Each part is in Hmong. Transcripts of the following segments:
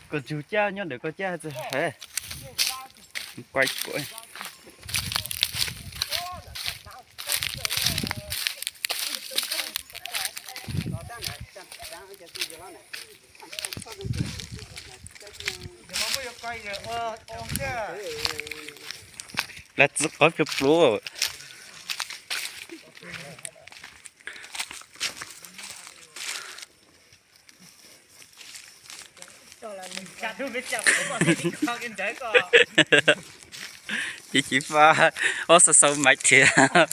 Koj tsug caj nyob ntawm koj caj txawm hais. Kuaib kuaib. Lawv txwv qhov plig pluav. Ces xyiv fab ob xav xaus maiv thiab.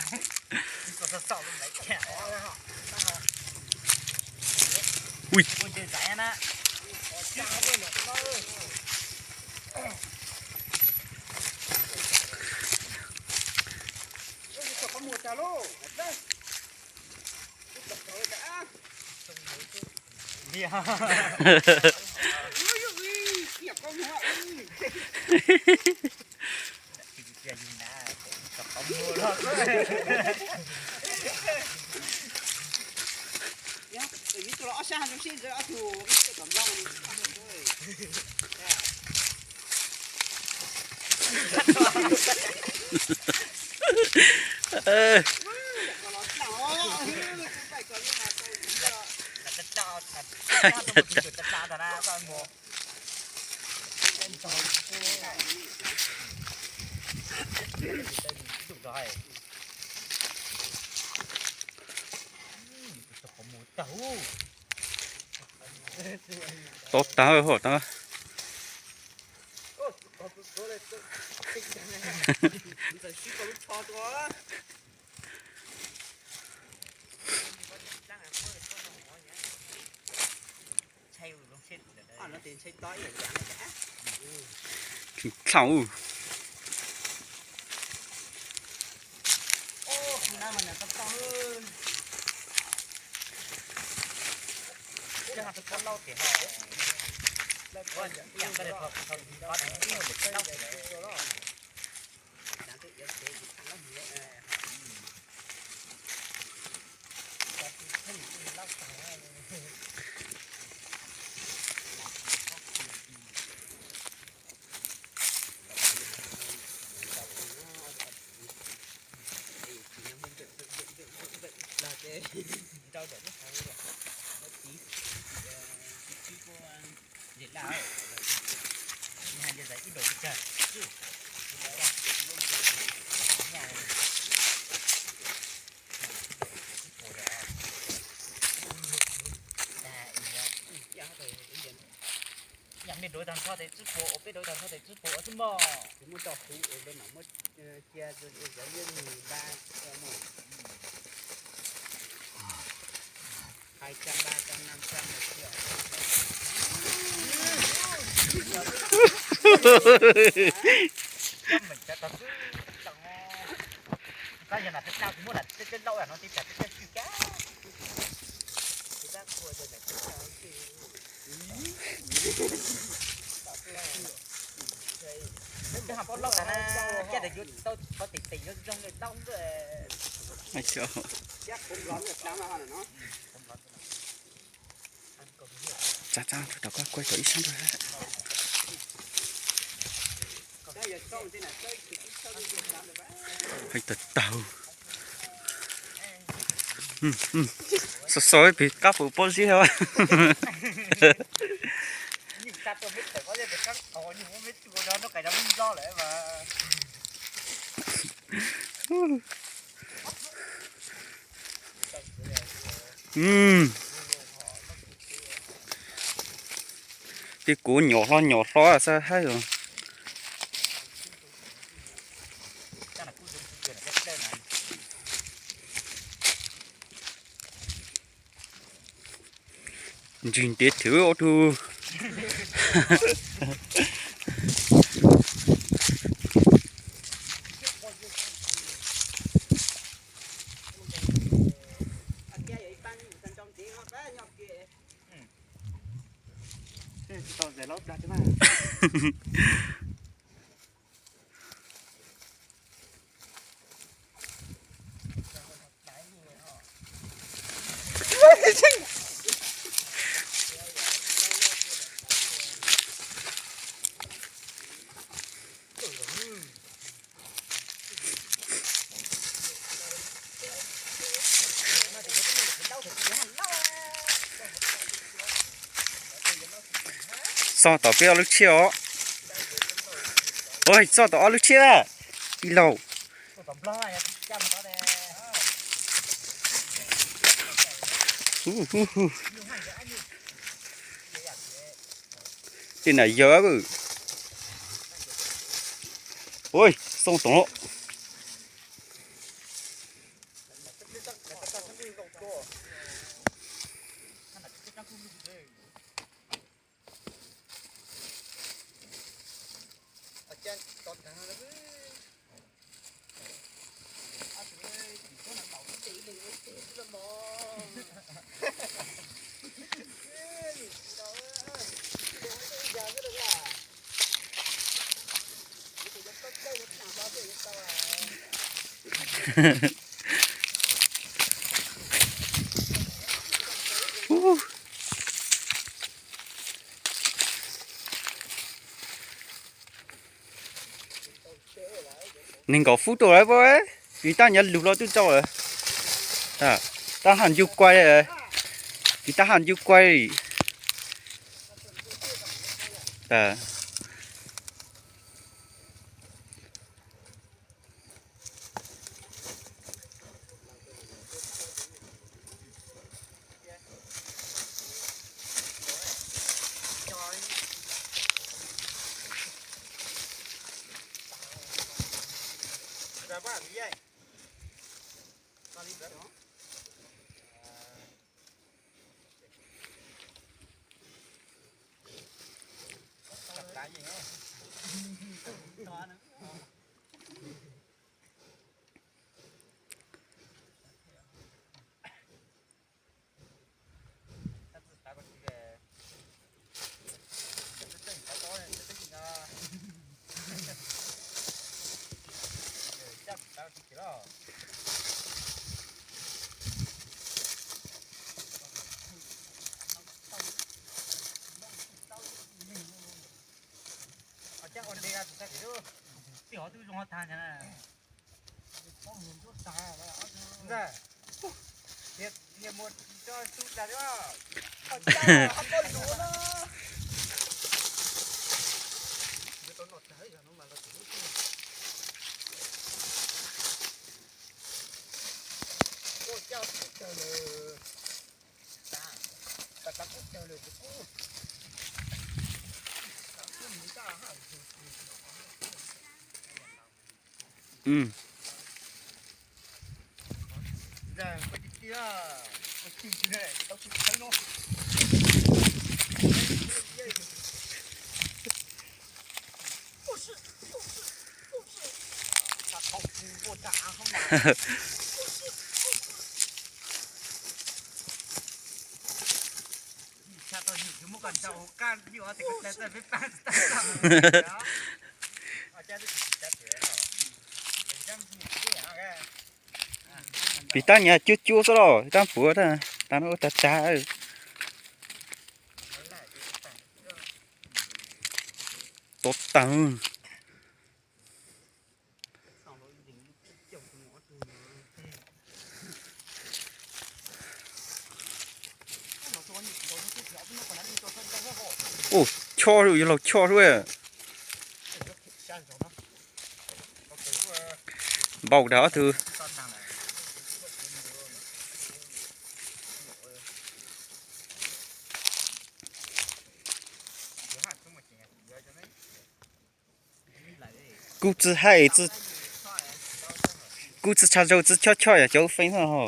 Tau tag hov tag. Tshee thaum. Yam nej dov tag nrho tes tswb puas, peb dov tag nrho tes tswb puas xwb mog. Muab tso huv, muab cia cov nyiaj nug npab mog. Hai trăm ba trăm năm trăm một triệu. Kab yog lam tej daj kuv muab lam tej lauj no tej cas tej daj swj kab. Tej ha pab lauj tas na, caj tas yuav tau qhov tes tes yuav zoo li lauj. Tsa tsa rau koj kuaj tau ib sab rau. Hais tawg taug. Xav xav pem qab pum pob zeb. Tej kuv nyuam hlo nyuam hlo xwb haib os. Ntsig ntiav thwv ob tug. Xauj tom peb ob lub tshiab os. Ua, xauj tom ob lub tshiab tij laug. Tej nam yawg. Ua, xauj tom. Nees nkaum fub rau lawm, tsis tab nyav lug los twb tau lawm. Tab haj ncu kuai, tsis tab haj ncu kuai. Pis tab nyav cuab cuab xwb los tab puav, tab no ua tag tag. Tov tag. Ua, choj, yuav laug choj lawm. Npaum dag ob tug. Kuj tsi hais, kuj tsi tshaj zaug tsi choj choj yam cov feeb no ho.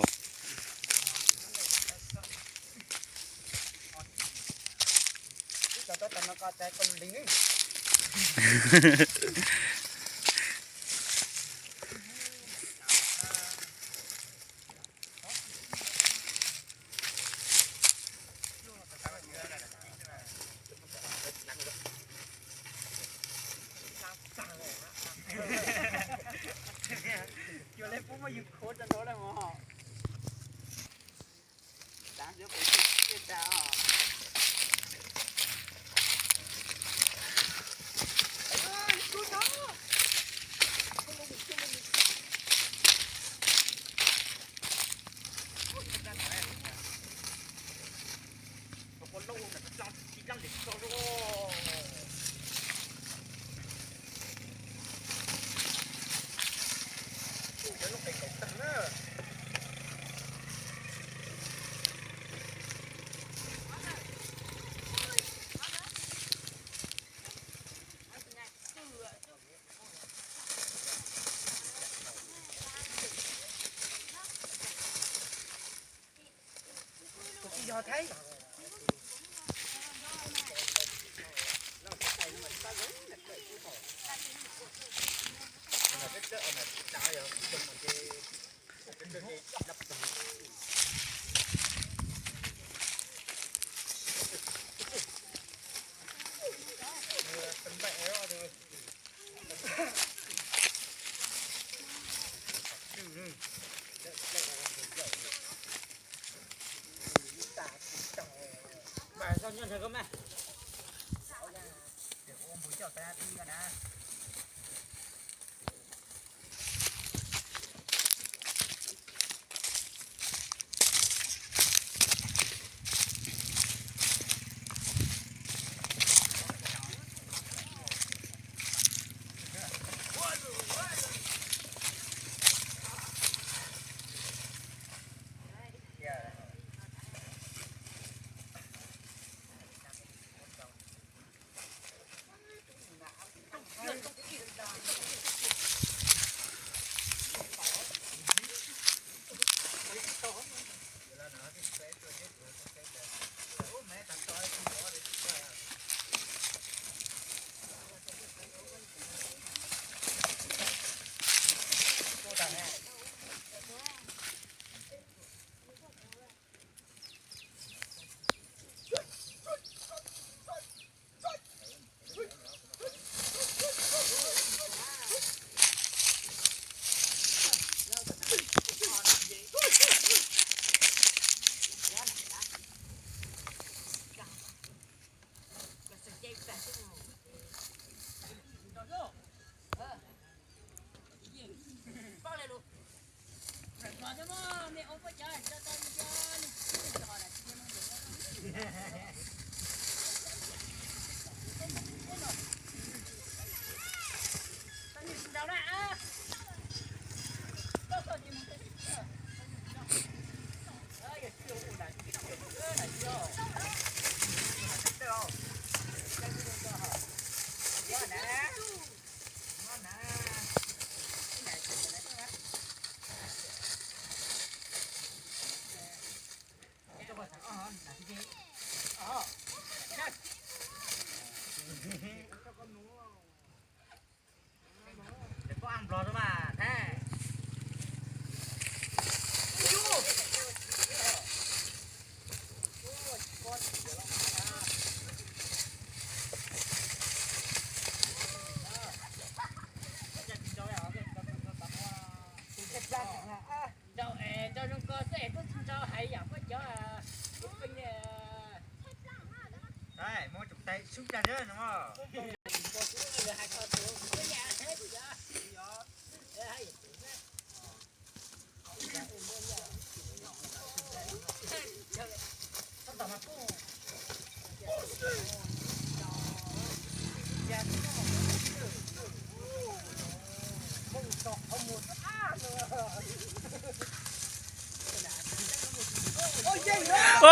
Ua,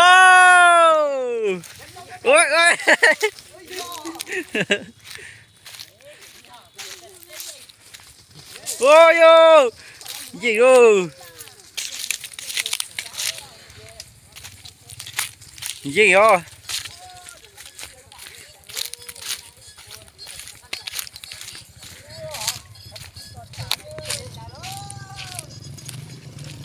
ua, ua, yo, yeej os, yeej os.